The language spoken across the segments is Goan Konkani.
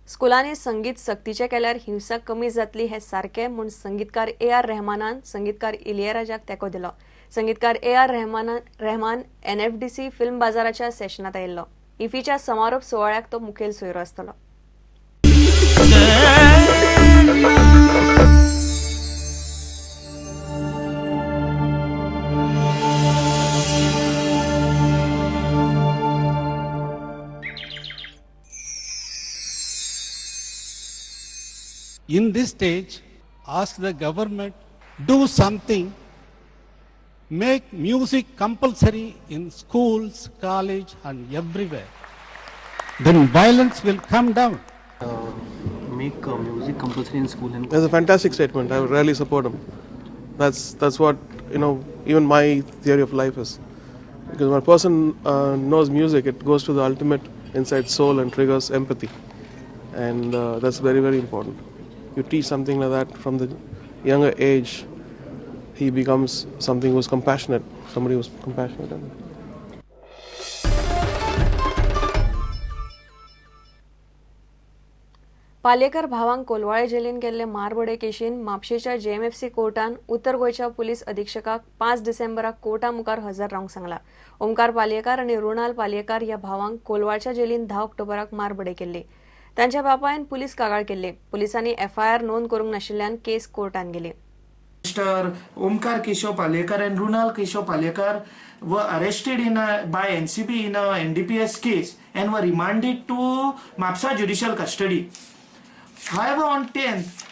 स्कुलांनी संगीत सक्तीचें केल्यार हिंसा कमी जातली हें सारकें म्हूण संगीतकार ए आर रहमानान संगीतकार इलियराजाक तेंको दिलो. संगीतकार A R Rahman NFDC film बाजाराच्या सेशनात आयिल्लो. इफीच्या समारोप सुवाळ्याक तो मुखेल सोयरो आसतलो. In this stage, ask the government, do something, make music compulsory in schools, college and everywhere. Then violence will come down. Make music compulsory in school and That's a fantastic statement. I would really support him. That's what Even my theory of life is, because when a person knows music, it goes to the ultimate inside soul and triggers empathy, and that's very, very important. You teach something like that from the younger age, he becomes something who's compassionate. Somebody who's compassionate. Palyekar भावांक Colvale Jelin केल्ले मारबडय केशीन म्हापशेच्या जेएमएफसी कोर्टान उत्तर गोंयच्या पुलीस अधिक्षकाक 5 डिसेंबराक कोर्टा मुखार हजर रावंक सांगला. ओमकार पालयेकार आनी रुणाल पालयेकार ह्या भावांक कोलवाळच्या जेलीन 10 ऑक्टोबराक मारबडय केल्ली. तांच्या बापायन पुलीस कागाळ केल्ली. पुलिसांनी एफआयआर नोंद करूंक नाशिल्ल्यान केस कोर्टान गेली. Mr. Omkar Keshav Palyekar and Runal Keshav Palyekar were arrested by NCB in a NDPS case and were remanded to Mapsa judicial custody. However, on 10th,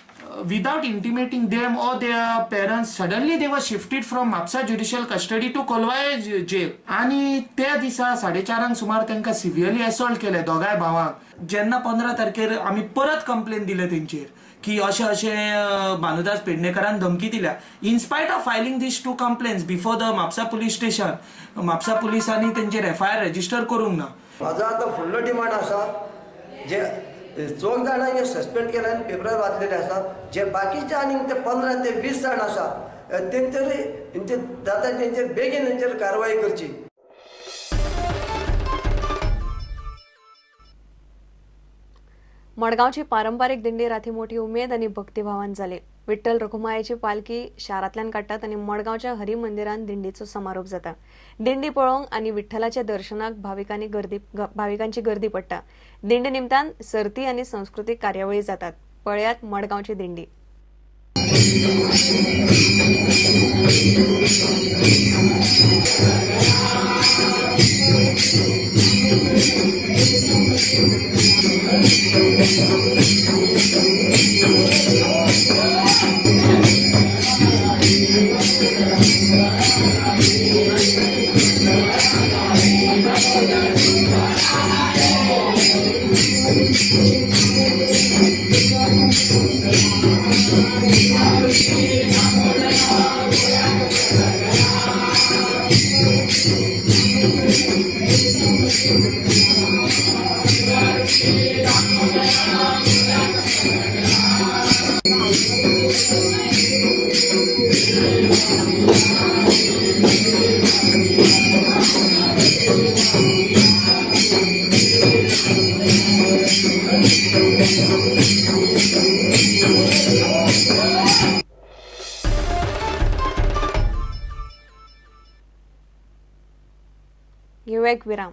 without intimating them or their parents, suddenly they were shifted from Mapsa judicial custody to Kolwai jail. आणि त्या दिसा 4:30 सुमार तांकां सिवियरली असॉल्ट केले दोगांय भावांक. जेन्ना 15 तारखेर आमी परत कंप्लेन दिले तेंचेर की अशें अशें भानुदास पेडणेकरान धमकी दिल्या, in spite of filing these 2 complaints before the Mapusa police station, Mapusa पुलिसांनी तेंचेर एफआयआर रजिस्टर करूंक ना. म्हाजो आतां फुडलो डिमांड आसा, जे चौग जाणांक सस्पेंड केले आनी पेपरार वाचलेले आसा, जे बाकीचे आनी ते 15 ते 20 जाण आसा तेंचेर तेंचे जाता तेंचेर बेगीन तेंचेर कारवाय करची. मडगांवची पारंपारीक दिंडी राती मोठी उमेद आनी भक्तिभावान जाली. विठ्ठल रखुमायाची पालखी शारांतल्यान काडटात आनी मडगांवच्या हरी मंदिरान दिंडीचो समारोप जाता. दिंडी पळोवंक आनी विठ्ठलाच्या दर्शनाक भाविकांची गर्दी पडटा. दिंडी निमतान सर्ती आनी संस्कृतीक कार्यावळी जातात. पळयात मडगांवची दिंडी. घेऊया एक विराम.